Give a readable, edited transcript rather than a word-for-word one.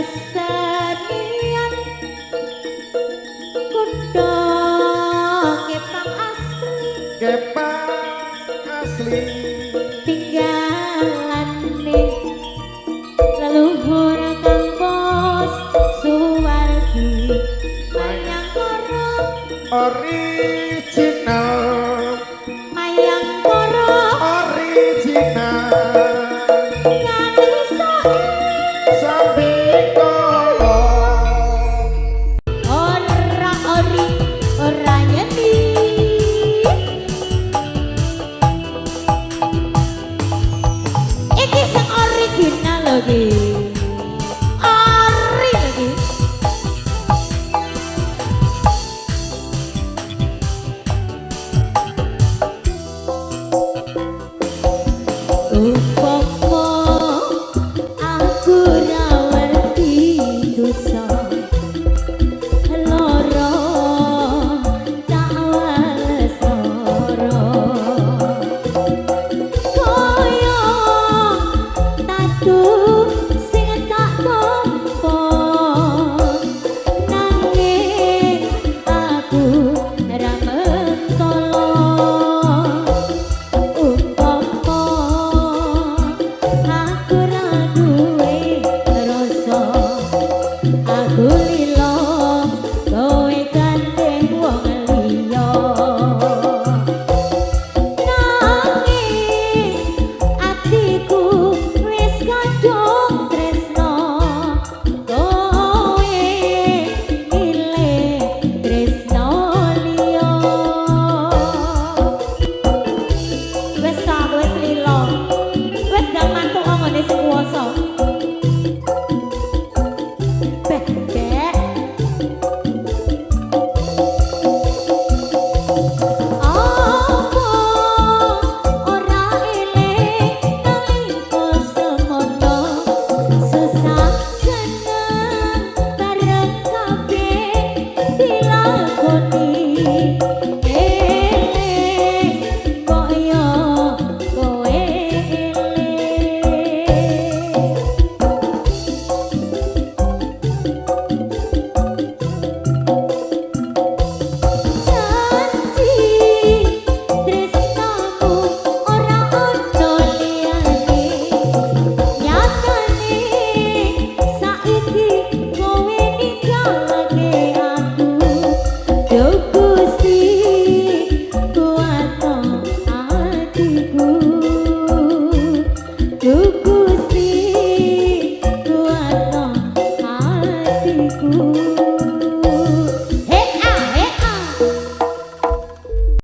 Kesenian kutha Kepang asli. Kepang asli. Tinggalane leluhur kang bos suwargi Mayangkara. Original. Mayangkara. Original. Kanisa. Sambikala. Ora ori ora nyeni. Iki sing original lho iki. Ori lho iki. Upama aku ra wedi dosa loro tak wales loro kaya tatu sing tak tampa nanging aku ra mentolo. Umpama aku ra duwe rasa aku lilo kowe gandeng wong liya nanging atiku wis kadung tresno kowe milih tresno liya. Wis ta wis lilo wis ndang mantuk ngene sing kuwasa. Beh, beh. Apa ora eling nalika semono susah seneng bareng kabeh dilakoni eling kok yo kowe eling. Janji tresnamu ora ono liyane nyatane saiki kowe ninggalake aku. Duh Gusti kuwato atiku. Duh Gusti kuwato atiku.